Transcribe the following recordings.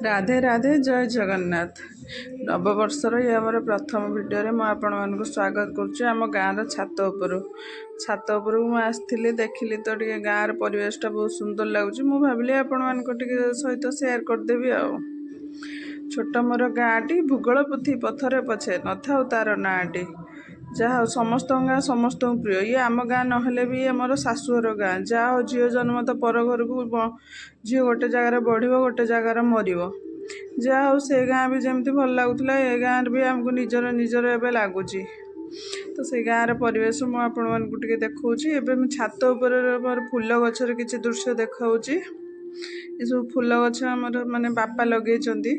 ରାଧେ ରାଧେ, ଜୟ ଜଗନ୍ନାଥ। ନବବର୍ଷର ଇଏ ଆମର ପ୍ରଥମ ଭିଡ଼ିଓରେ ମୁଁ ଆପଣମାନଙ୍କୁ ସ୍ୱାଗତ କରୁଛି ଆମ ଗାଁର ଛାତ ଉପରୁ। ଛାତ ଉପରକୁ ମୁଁ ଆସିଥିଲି, ଦେଖିଲି ତ ଟିକେ ଗାଁର ପରିବେଶଟା ବହୁତ ସୁନ୍ଦର ଲାଗୁଛି। ମୁଁ ଭାବିଲି ଆପଣମାନଙ୍କ ଟିକେ ସହିତ ସେୟାର କରିଦେବି। ଆଉ ଛୋଟ ମୋର ଗାଁଟି, ଭୂଗୋଳ ପୋଥି ପଥରେ ପଛେ ନଥାଉ ତାର ନାଁଟି। ଯାହା ହଉ, ସମସ୍ତଙ୍କ ଗାଁ ସମସ୍ତଙ୍କୁ ପ୍ରିୟ। ଇଏ ଆମ ଗାଁ ନହେଲେ ବି ଇଏ ଆମର ଶାଶୁଘର ଗାଁ। ଯାହା ହଉ, ଝିଅ ଜନ୍ମ ତ ପର ଘରକୁ, ଝିଅ ଗୋଟେ ଜାଗାରେ ବଢ଼ିବ, ଗୋଟେ ଜାଗାରେ ମରିବ। ଯାହା ହଉ, ସେ ଗାଁ ବି ଯେମିତି ଭଲ ଲାଗୁଥିଲା, ଏ ଗାଁରେ ବି ଆମକୁ ନିଜର ନିଜର ଏବେ ଲାଗୁଛି। ତ ସେ ଗାଁର ପରିବେଶ ମୁଁ ଆପଣମାନଙ୍କୁ ଟିକେ ଦେଖାଉଛି। ଏବେ ମୁଁ ଛାତ ଉପରେ ମୋର ଫୁଲ ଗଛର କିଛି ଦୃଶ୍ୟ ଦେଖାଉଛି। ଏସବୁ ଫୁଲ ଗଛ ଆମର ମାନେ ବାପା ଲଗେଇଛନ୍ତି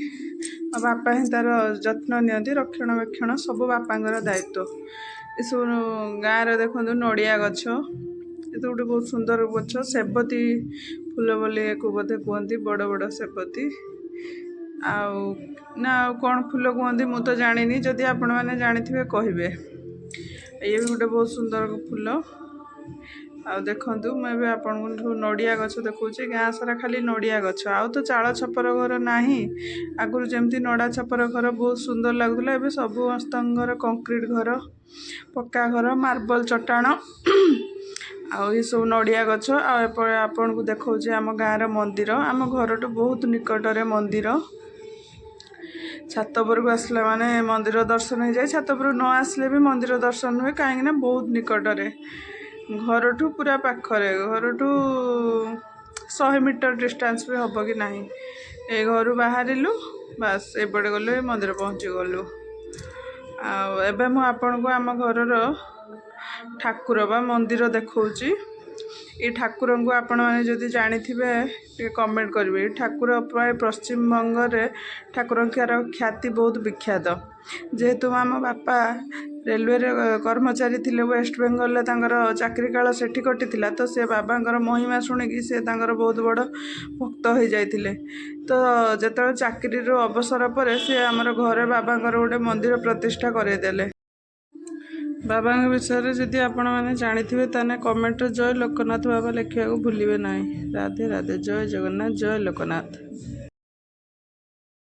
ଆଉ ବାପା ହିଁ ତାର ଯତ୍ନ ନିଅନ୍ତି। ରକ୍ଷଣାବେକ୍ଷଣ ସବୁ ବାପାଙ୍କର ଦାୟିତ୍ୱ। ଏସବୁ ଗାଁରେ ଦେଖନ୍ତୁ, ନଡ଼ିଆ ଗଛ ଏ ତ ଗୋଟେ ବହୁତ ସୁନ୍ଦର ଗଛ। ସେବତୀ ଫୁଲ ବୋଲି ୟାକୁ ବୋଧେ କୁହନ୍ତି। ବଡ଼ ବଡ଼ ସେବତୀ ଆଉ ନା ଆଉ କ'ଣ ଫୁଲ କୁହନ୍ତି, ମୁଁ ତ ଜାଣିନି। ଯଦି ଆପଣମାନେ ଜାଣିଥିବେ, କହିବେ। ଇଏ ବି ଗୋଟେ ବହୁତ ସୁନ୍ଦର ଫୁଲ। ଆଉ ଦେଖନ୍ତୁ, ମୁଁ ଏବେ ଆପଣଙ୍କୁ ନଡ଼ିଆ ଗଛ ଦେଖାଉଛି। ଗାଁ ସାରା ଖାଲି ନଡ଼ିଆ ଗଛ। ଆଉ ତ ଚାଳ ଛପର ଘର ନାହିଁ। ଆଗରୁ ଯେମିତି ନଡ଼ା ଛପର ଘର ବହୁତ ସୁନ୍ଦର ଲାଗୁଥିଲା, ଏବେ ସମସ୍ତଙ୍କର କଂକ୍ରିଟ ଘର, ପକ୍କା ଘର, ମାର୍ବଲ ଚଟାଣ। ଆଉ ଏସବୁ ନଡ଼ିଆ ଗଛ। ଆଉ ଏପଟେ ଆପଣଙ୍କୁ ଦେଖାଉଛି ଆମ ଗାଁର ମନ୍ଦିର। ଆମ ଘରଠୁ ବହୁତ ନିକଟରେ ମନ୍ଦିର। ଛାତ ଉପରକୁ ଆସିଲା ମାନେ ମନ୍ଦିର ଦର୍ଶନ ହେଇଯାଏ। ଛାତ ଉପରକୁ ନ ଆସିଲେ ବି ମନ୍ଦିର ଦର୍ଶନ ହୁଏ, କାହିଁକିନା ବହୁତ ନିକଟରେ, ଘରଠୁ ପୁରା ପାଖରେ। ଘରଠୁ 100 ମିଟର ଡିଷ୍ଟାନ୍ସ ବି ହେବ କି ନାହିଁ। ଏ ଘରୁ ବାହାରିଲୁ, ବାସ୍ ଏପଟେ ଗଲୁ, ମନ୍ଦିର ପହଞ୍ଚିଗଲୁ। ଆଉ ଏବେ ମୁଁ ଆପଣଙ୍କୁ ଆମ ଘରର ଠାକୁର ବା ମନ୍ଦିର ଦେଖାଉଛି। ଏଇ ଠାକୁରଙ୍କୁ ଆପଣମାନେ ଯଦି ଜାଣିଥିବେ, ଟିକେ କମେଣ୍ଟ କରିବେ। ଏଇ ଠାକୁର ପ୍ରାୟ ପଶ୍ଚିମବଙ୍ଗରେ ଠାକୁରଙ୍କର ଖ୍ୟାତି ବହୁତ ବିଖ୍ୟାତ। ଯେହେତୁ ଆମ ବାପା ରେଲୱେରେ କର୍ମଚାରୀ ଥିଲେ, ୱେଷ୍ଟ ବେଙ୍ଗଲରେ ତାଙ୍କର ଚାକିରି କାଳ ସେଠି କଟିଥିଲା, ତ ସେ ବାବାଙ୍କର ମହିମା ଶୁଣିକି ସେ ତାଙ୍କର ବହୁତ ବଡ଼ ଭକ୍ତ ହୋଇଯାଇଥିଲେ। ତ ଯେତେବେଳେ ଚାକିରିରୁ ଅବସର ପରେ ସେ ଆମର ଘରେ ବାବାଙ୍କର ଗୋଟେ ମନ୍ଦିର ପ୍ରତିଷ୍ଠା କରାଇଦେଲେ। ବାବାଙ୍କ ବିଷୟରେ ଯଦି ଆପଣମାନେ ଜାଣିଥିବେ, ତାହେଲେ କମେଣ୍ଟରେ ଜୟ ଲୋକନାଥ ବାବା ଲେଖିବାକୁ ଭୁଲିବେ ନାହିଁ। ରାଧେ ରାଧେ, ଜୟ ଜଗନ୍ନାଥ, ଜୟ ଲୋକନାଥ।